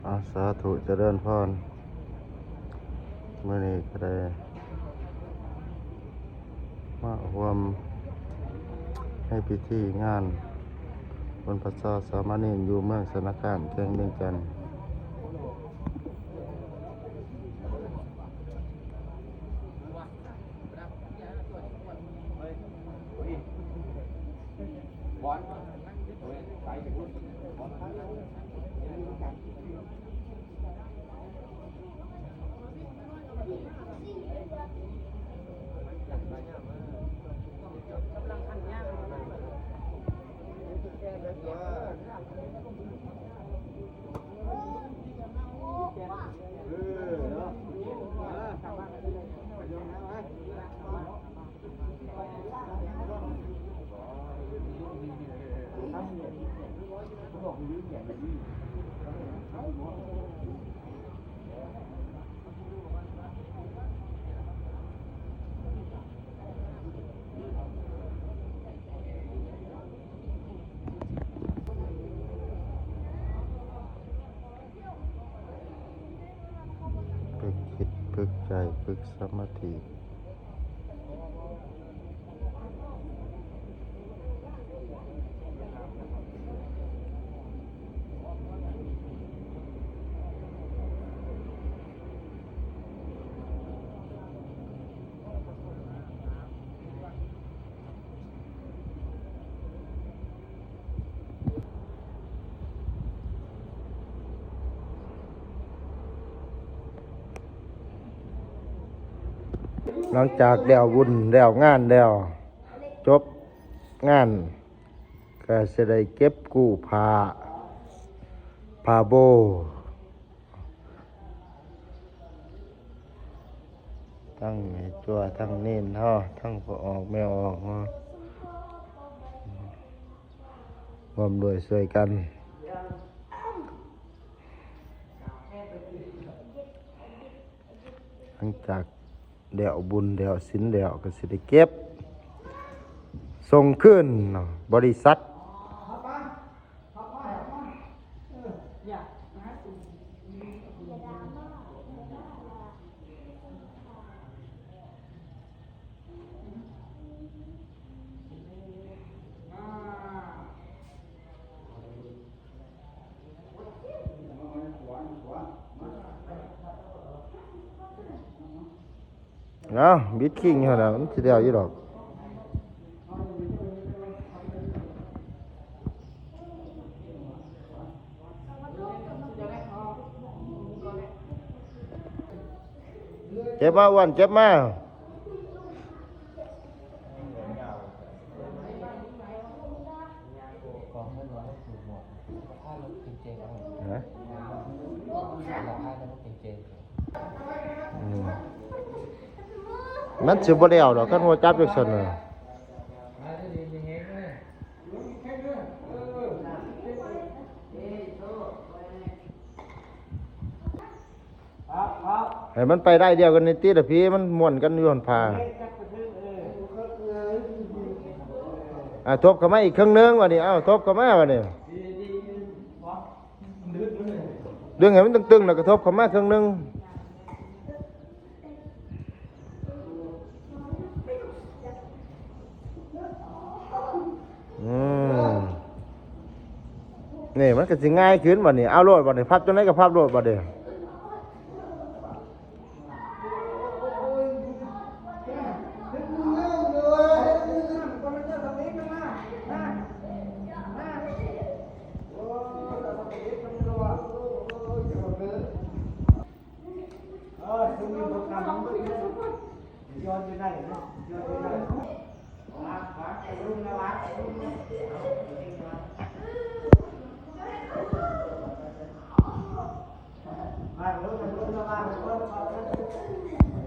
ອາ ສາທຸ ຈະເລີນພອນ. ມື້ນີ້ກໍໄດ້ມາຮ່ວມໃນພິທີງານບຸນພະຊາສາມະເນນ ຢູ່ເມືອງຊະນະຄາມ ແຂວງວຽງຈັນ. ຝຶກຈິດ ຝຶກໃຈ ຝຶກສະມາທິ. ຫຼັງຈາກແລ້ວບຸນແລ້ວງານແລ້ວ ຈົບງານ ກໍຊິໄດ້ເກັບກູ້ຜ້າ ຜ້າໂບ ທັງແມ່ຈົວ ທັງເນນເຮົາ ທັງພໍ່ອອກແມ່ອອກເຮົາ ຮ່ວມດ້ວຍຊ່ວຍກັນ. ຫຼັງຈາກແລ້ວບຸນແລ້ວສິນແລ້ວ ກໍຊິໄດ້ເກັບສົ່ງຄືນບໍລິສັດ. ເອົາ ບິດຄີງຢູ່ຫັ້ນນະ ມັນຊິແລ້ວຢູ່ດອກ. ເກັບມາ ອ້ວນ ເກັບມາ. ຮະ? ອືມ ມັນຊິບໍ່ແລ້ວດອກ ຄັນຫົວຈັບຈັ່ງຊັ້ນນະ. ໃຫ້ມັນໄປໄດ້ດຽວກັນນີ້ຕິລະພີ່ ມັນມ່ວນກັນຢູ່ຫັ້ນພາ. ອ່າ ທົບເຂົ້າມາອີກເຄິ່ງໜຶ່ງບາດນີ້ ເອົາ ທົບເຂົ້າມາບາດນີ້ ດຶງໃຫ້ມັນຕຶງໆ ແລ້ວກໍທົບເຂົ້າມາເຄິ່ງໜຶ່ງ. ອືມ ນີ້ມັນກໍຊິງ່າຍຂຶ້ນບາດນີ້ ເອົາໂລດບາດນີ້ ພັບຈັ່ງໃດກໍພັບໂລດບາດນີ້. ເອີ ຊຸມນີ້ບໍ່ທັນ ຍ້ອນຢູ່ໃນນະ ຍ້ອນຢູ່ໃນ ວາງ ວາງ ລຸງນະ ວາງ ລຸງນະ ວາງ ລຸງນະ ວາງ ລຸງນະ ວາງ.